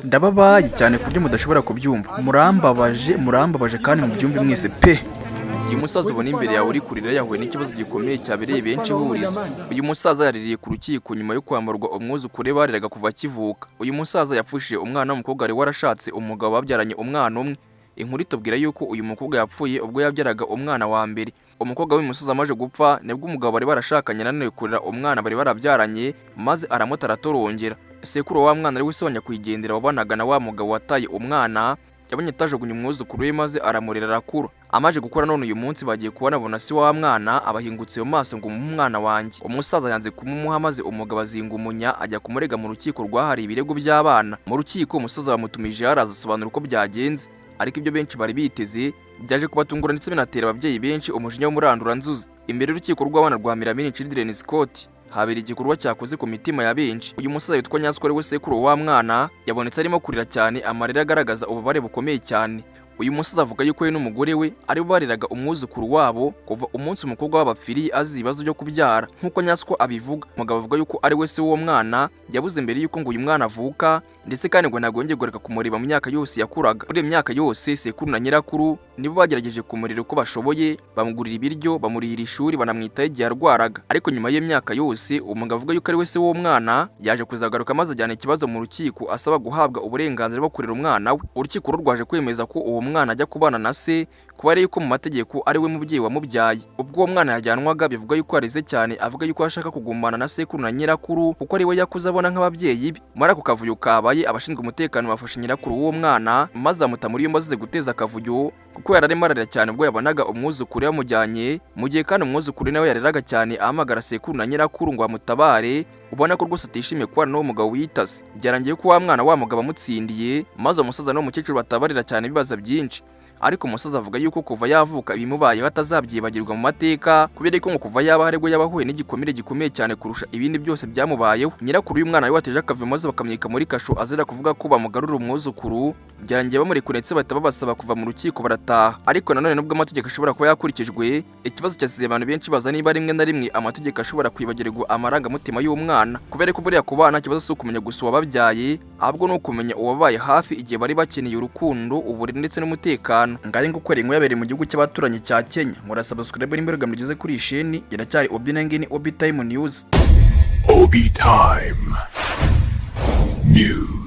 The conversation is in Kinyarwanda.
Ndababaye cyane ku buryo mudashobora kubyumva. Murambabaje, murambabaje kandi mubyumve mwese pe. Uyu musaza ubona imbere yawe uri kurira yahuye n'ikibazo gikomeye cyabereye benshi ihurizo. Uyu musaza yaririye ku rukiko nyuma yo kwamburwa umwuzukuru we bareraga kuva akivuka. Uyu musaza yapfushije umwana w'umukobwa wari warashatse umugabo babyaranye umwana umwe. Inkuru itubwira yuko uyu mukobwa yapfuye ubwo yabyaraga umwana wa mbere. Umukobwa w'uyu musaza amaze gupfa, nibwo umugabo bari barashakanye ananiwe kurera umwana bari barabyaranye, maze aramuta aratorongera. Sekuru wa mwana, ari we se wa nyakwigendera wabanaga na wa mugabo wataye umwana, yabonye atajugunye umwuzukuru we maze aramurera arakura. Amaze gukura, none uyu munsi bagiye kubonabona se wa mwana abahingutse mu maso ngo: "Umuhe umwana wanjye." Umusaza yanze kumumuha, maze umugabo azinga umunya ajya kumurega mu rukiko rwahariwe ibirego by'abana. Mu rukiko umusaza bamutumije, araza asobanura uko byagenze, ariko ibyo benshi bari biteze byaje kubatungura, ndetse binatera ababyeyi benshi umujinya w'umuranduranzuzi. Imbere y'urukiko rw'abana rwa Miramini Children's Court habera igikorwa cyakoze ku mitima ya benshi. Uyu musaza witwa Nyasiko, ari we sekuru wa mwana, yabonetse arimo kurira cyane, amarira agaragaza ububabare bukomeye cyane. Uyu musaza avuga yuko we n'umugore we aribo bareraga umwuzukuru wabo kuva umunsi umukobwa wabo apfiriye azize ibibazo byo kubyara, nk'uko Nyasiko abivuga. Umugabo avuga yuko ari we se w'uwo mwana yabuze mbere yuko ngo uyu mwana avuka, ndetse kandi ngo ntabwo yongeye kureka kumureba mu myaka yose yakuraga. Muri iyo myaka yose, sekuru na nyirakuru nibo bagerageje kumurera uko bashoboye, bamugurira ibiryo, bamurihira ishuri, banamwitaho igihe yarwaraga. Ariko nyuma y'iyo myaka yose, umugabo avuga yuko ari we se w'uwo mwana yaje kuzagaruka, maze ajyana ikibazo mu rukiko asaba guhabwa uburenganzira bwo kurera umwana we. Urukiko rwo rwaje kwemeza ko uwo mwana ajya kubana na se, kuba ari yuko mu mategeko ari we mubyeyi wamubyaye. Ubwo uwo mwana yajyanwaga, bivuga yuko yarize cyane, avuga yuko ashaka kugumana na sekuru na nyirakuru kuko ari we yakuze abona nk'ababyeyi be. Muri ako kavuyo kabaye, abashinzwe umutekano bafashe nyirakuru w'uwo mwana maze bamuta muri yombi azize guteza akavuyo, kuko yari arimo ararira cyane ubwo yabonaga umwuzukuru yamujyanye, mu gihe kandi umwuzukuru nawe yariraga cyane ahamagara sekuru na nyirakuru ngo amutabare, ubona ko rwose atishimiye kubana n'uwo mugabo witase. Byarangiye ko wa mwana wa mugabo amutsindiye, maze umusaza n'uwo mukecuru batabarira cyane bibaza byinshi. Ariko umusaza avuga yuko kuva yavuka ibimubayeho atazabyibagirwa mu mateka, kubera ko ngo kuva yaba aribwo yaba ahuye n'igikomere gikomeye cyane kurusha ibindi byose byamubayeho. Nyirakuru y'umwana we wateje akavuyo maze bakamwika muri kasho azira kuvuga ko bamugarurira umwuzukuru, byarangiye bamurekura, ndetse bahita babasaba kuva mu rukiko barataha. Ariko nanone, nubwo amategeko ashobora kuba yakurikijwe, ikibazo cyasize abantu benshi baza niba rimwe na rimwe amategeko ashobora kwibagirwa amarangamutima y'umwana, kubera ko buriya ku bana ikibazo si ukumenya gusa uwababyaye, ahubwo ni ukumenya uwabaye hafi igihe bari bakeneye urukundo, uburere ndetse n'umutekano. Ngari gukora inkuru yabereye mu gihugu cy'abaturanyi cya Kenya. Murasaba subscribe n'imbuga mugeze kuri iyi sheni. Iracyari Obi Nengini, Obi Time News. Obi Time News.